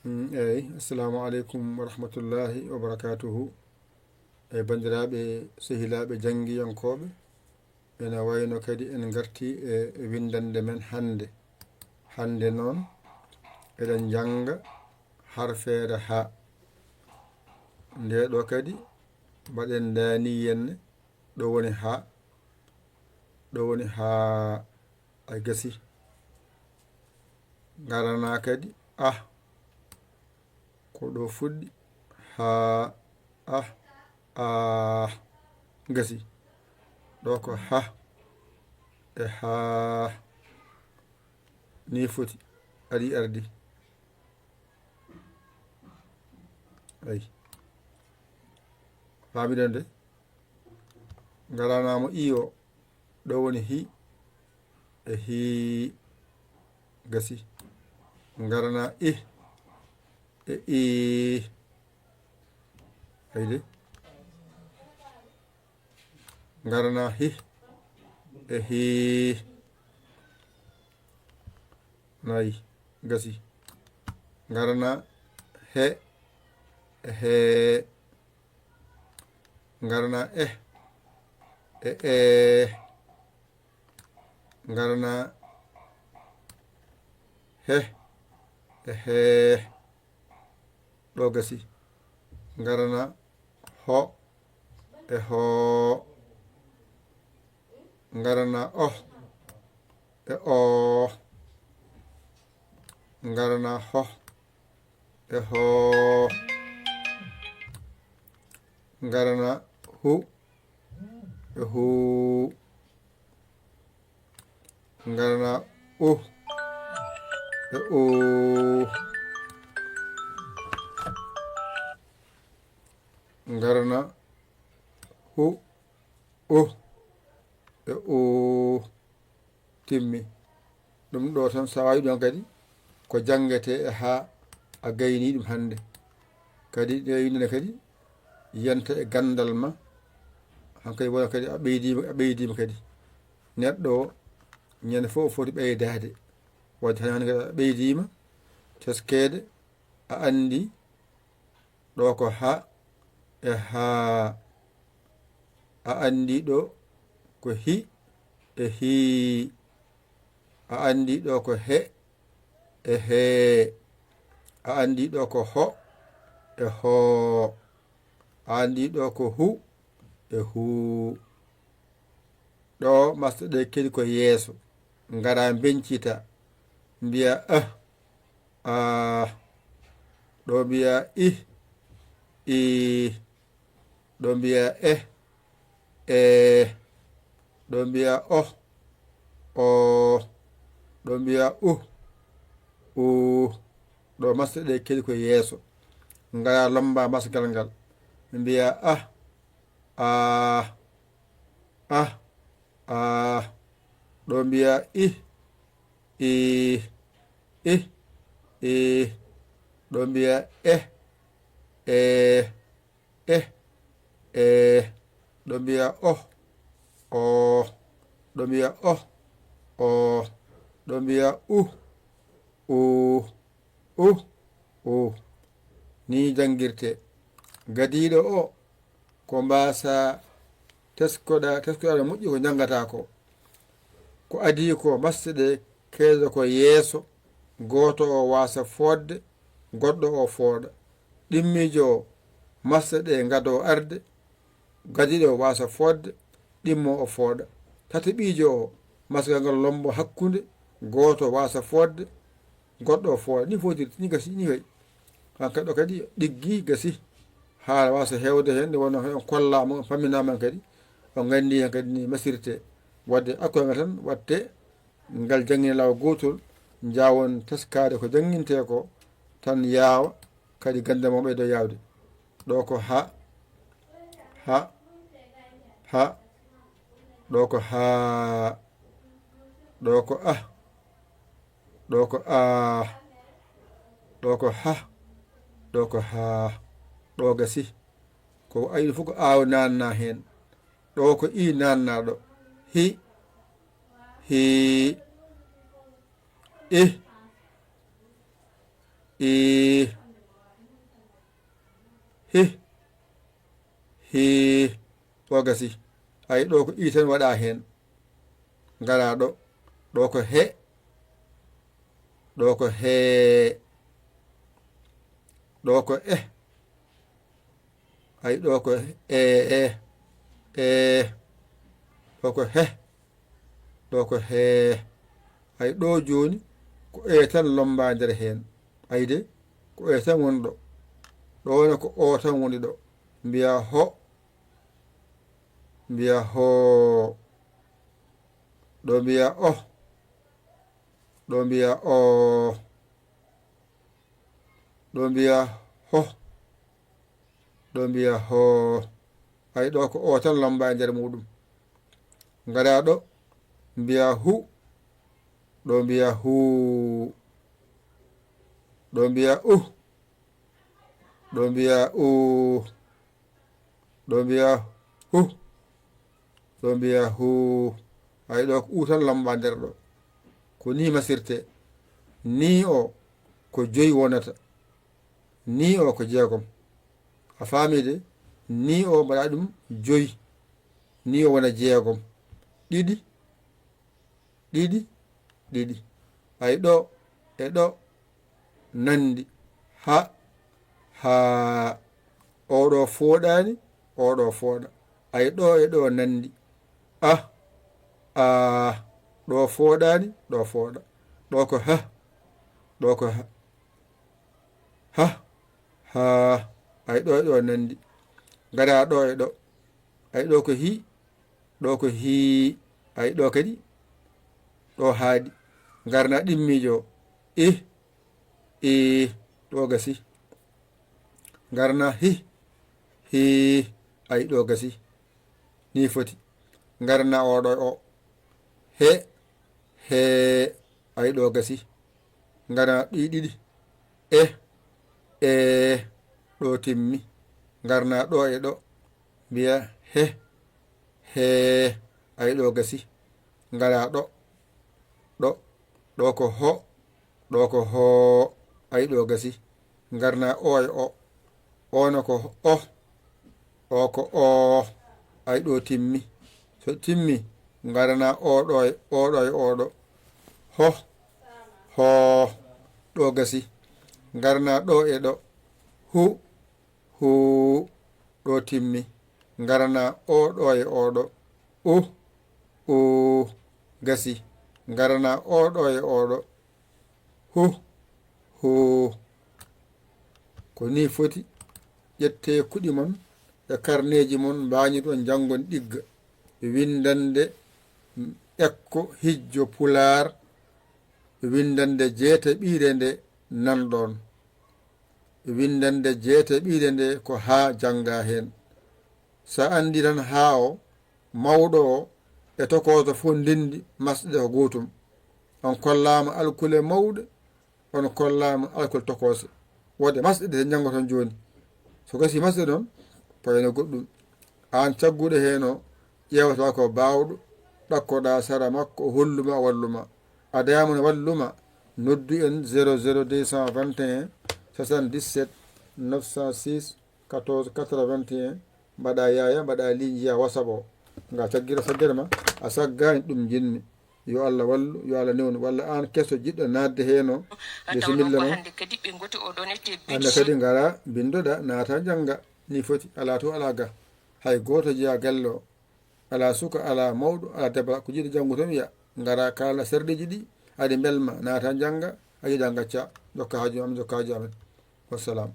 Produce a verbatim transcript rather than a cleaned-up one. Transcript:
Mm, eyi, assalamu aleykum wa rahmatullahi wa barakatuhu. E banndiraaɓe, sehilaaɓe janngiyankooɓe, ene wayno kadi en ngarti e winndannde men hannde. Hannde noon, eɗen njannga harfeere ha. Nde ɗo kadi, mbaɗen ndaani yenne, ɗo woni ha, ɗo woni ha, a gasi. Ngarana kadi, ah. Ko ɗo fuɗɗi, ha, ah, ah, gasi. Ɗo ko ha, e ha, ni foti, ari ardi. Ayi. Faamiɗon de? Ngarana mo i o, ɗo woni hi, e hi, gasi. Ngarana ih, e ih. Ayi de? Ngarana hih, e hih. Nayi, gasi. Ngarana he, e he. Ngarana eh, e eh. Ngarana heh, e heh. Ɗo gasi. Ngarana ho, e ho. Ngarana oh, e oh. Ngarana ho, e ho. Ngarana hu, e hu. Ngarana uh, e uh. Ngarana hu, uh, e uh. Timmi. Ɗum ɗo tan, so a waɗi ɗon kadi, ko janngete e haa a gayni ɗum hannde. Kadi ɗe winndane kadi, yanta e ganndal ma. Hankadi wona kadi a ɓeydiima, a ɓeydiima kadi. Neɗɗo o, ñande fof o foti ɓeydaade. Wadde hannde kadi a ɓeydiima teskeede, a anndi ɗo ko ha, e haa. A anndi ɗo ko hi, e hii. A anndi ɗo ko he, e hee. A anndi ɗo ko ho, e hoo. A anndi ɗo ko hu, e huu. Ɗo masɗe ɗe kedi ko yeeso, ngara mbeñcita, mbiya ah, ah. Ɗo mbiya ih, ih. Ɗo mbiya eh, eh. Ɗo mbiya oh, oh. Ɗo mbiya uh, uh. Ɗo masɗe ɗe kedi ko yeeso, ngara lomba masgal ngal, mbiya ah, ah. Ah, ah. Ɗo mbiya ih, ih, ih, ih. Ɗo mbiya eh, eh, eh, eh. Ɗo mbiya oh, oh. Ɗo mbiya oh, oh. Ɗo mbiya uh, uh, uh, uh. Ni janngirte. Gadiiɗo o, ko mbaasa teskoɗa, teskoɗa no moƴƴi ko njanngataa ko. Ko adii ko, masɗe ɗe keedo ko yeeso, gooto o waasa fooɗde, goɗɗo o fooɗa. Ɗimmiijo o, masɗe ɗe ngado arde, gadiiɗo o waasa fooɗde, ɗimmo o fooɗa. Tataɓiijo o, masgal ngal lombo hakkunde, gooto waasa fooɗde, goɗɗo o fooɗa. Ni fooɗirta, ni gasi, ni wayi. Hankadi ɗo kadi ɗiggi, gasi. Haala waasa heewde heen, nde wonno on kollaama, on paminaama kadi. On nganndi heen kadi ni masirte. Wadde akkoy ngal tan, watte ngal janngine laawol gootol, njaawon teskaade ko janngintee ko, tan yaawa, kadi ganndal mon ɓeydo yaawde. Ɗo ko ha, ha, ha. Ɗo ko haa. Ɗo ko ah. Ɗo ko aa. Ɗo ko ha. Ɗo ko haa. Ɗo gasi. Ko ayi ɗo fof ko aaw naanna heen. Ɗo ko ii naanna ɗo. Hi. Hii. Ih. Ii. O gasi. Ay, ɗo ko i tan waɗa heen. Ngara ɗo. Ɗo ko he. Ɗo ko hee. Ɗo ko eh. Ay, ɗo ko ee, ee. Ɗo ko he. Ɗo ko hee. Ay, ɗo jooni ko ee tan lommba nder heen. Ay de, ko ee tan woni ɗo. Ɗo ne ko o tan woni ɗo. Mbiya ho. Mbiya hoo. Ɗo mbiya oh. Ɗo mbiya oo. Ɗo mbiya ho. Ɗo mbiya hoo. Ay, ɗo ko o tan lommba e nder muɗum. Ngara ɗo. Mbiya hu. Ɗo mbiya huu. Ɗo mbiya uh. Ɗo mbiya uu. Ɗo mbiya huh. Ɗo mbiya huu. Ay, ɗo ko u tan lommba nder ɗo. Ko ni masirte. Ni o ko joyi wonata. Ni o ko jeegom. A faami de? Ni o mbaɗa ɗum joyi. Ni o wona jeegom. Ɗiɗi. Ɗiɗi, ɗiɗi. Ay, ɗo e ɗo nanndi. Ha, haa. Oɗo fooɗaani, oɗo fooɗa. Ay, ɗo e ɗo nanndi. Ah, aa. Ɗo fooɗaani, ɗo fooɗa. Ɗo ko ha. Ɗo ko ha. Ha, haa. Ay, ɗo e ɗo nanndi. Ngara ɗo e ɗo. Ay, ɗo ko hi. Ɗo ko hii. Ay, ɗo kadi. Ɗo haaɗi. Ngarna ɗimmiijo. Ih. Ii. Ɗo gasi. Ngarna hi. Hii. Ay, ɗo gasi. Ni foti. Ngarna oɗo e o. He. Hee. Ay, ɗo gasi. Ngarna ɗi ɗiɗi. Eh. Ee. Ɗo timmi. Ngarna ɗo e ɗo. Mbiya he. Hee. Ay, ɗo gasi. Ngara ɗo. Ɗo. Ɗo ko ho. Ɗo ko hoo. Ay, ɗo gasi. Ngarna o e o. O no ko o. O ko oo. Ay, ɗo timmi. So timmi, ngarana oɗo e oɗo e oɗo. Ho. Hoo. Ɗo gasi. Ngarna ɗo e ɗo. Hu. Huu. Ɗo timmi. Ngarana oɗo e oɗo. U. Uu. Gasi. Ngarana oɗo e oɗo. Huh, hoo. Ko ni foti. Ƴettee kuɗi mon e karneeji mon, mbaañoton janngon ɗigga. Winndannde ekko hijjo pulaar, winndannde jeetaɓiire nde nanɗon. Winndannde jeetaɓiire nde ko haa jannga heen. So a anndi tan haa o, mawɗo o e tokooso fof ndenndi masɗe ko gootum. On kollaama alkule mawɗe, on kollaama alkule tokoose. Wonde masɗe ɗe njanngoton jooni. So gasi masɗe noon, payano goɗɗum. Aan cagguɗo heen o, ƴeewata ko baawɗo, ɗakkoɗaa sara makko, o holluma, o walluma. A dañaama no walluma, noddu en zéro zéro deux cent vingt et un soixante-dix-sept neuf cent six quatorze quatre-vingt-un, mbaɗa yaaya, mbaɗa ligne, njiya WhatsApp o. Nga caggira saggere ma, a saggaani ɗum jinmi. Yo Allah wallu, yo Allah newnu. Walla aan keso jiɗɗo naatde heen o, bisimilla ma. Hannde kadi ngara, binndoɗa, naata, njannga. Ni foti, alaa to alaa ga. Hay gooto jeyaa galle o. Alaa suka, alaa mawɗo, alaa debbo, ko jiɗɗo janngu tan wiya. Ngara kaala serɗeeji ɗi, aɗi mbelma, naata njannga, a yiɗa ngacca, jokka haaju amen, jokka haaju amen. Wassalam.